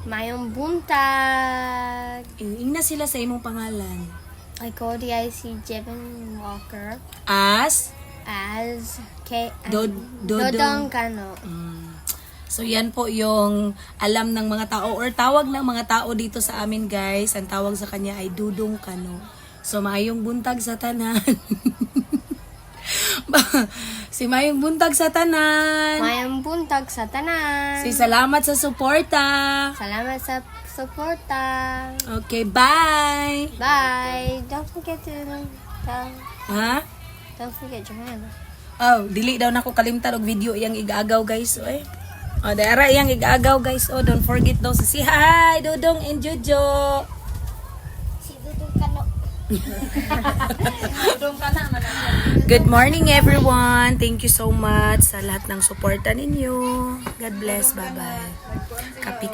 Maayong buntag. Ingna sila sa imong pangalan. Ako diay si Jevin Walker As? As K Dodong. Dodong Kano. So yan po yung alam ng mga tao or tawag ng mga tao dito sa amin, guys. Ang tawag sa kanya ay Dudong Kano. So maayong buntag sa tanan. Si maayong buntag sa tanan. Maayong buntag sa tanan. Si salamat sa suporta. Salamat sa suporta. Okay, bye. Bye. Don't forget to tell, Ha? Don't forget Joanna. Oh, dili daw nako kalimtan og video iyang igaagaw, guys. Oy. Oh, dara iyang igaagaw, guys. Oh, don't forget daw sa si hi Dudong and Jojo. Si Dudong Kano. Good morning, everyone. Thank you so much sa lahat ng suporta ninyo. God bless. Bye-bye. Kapi.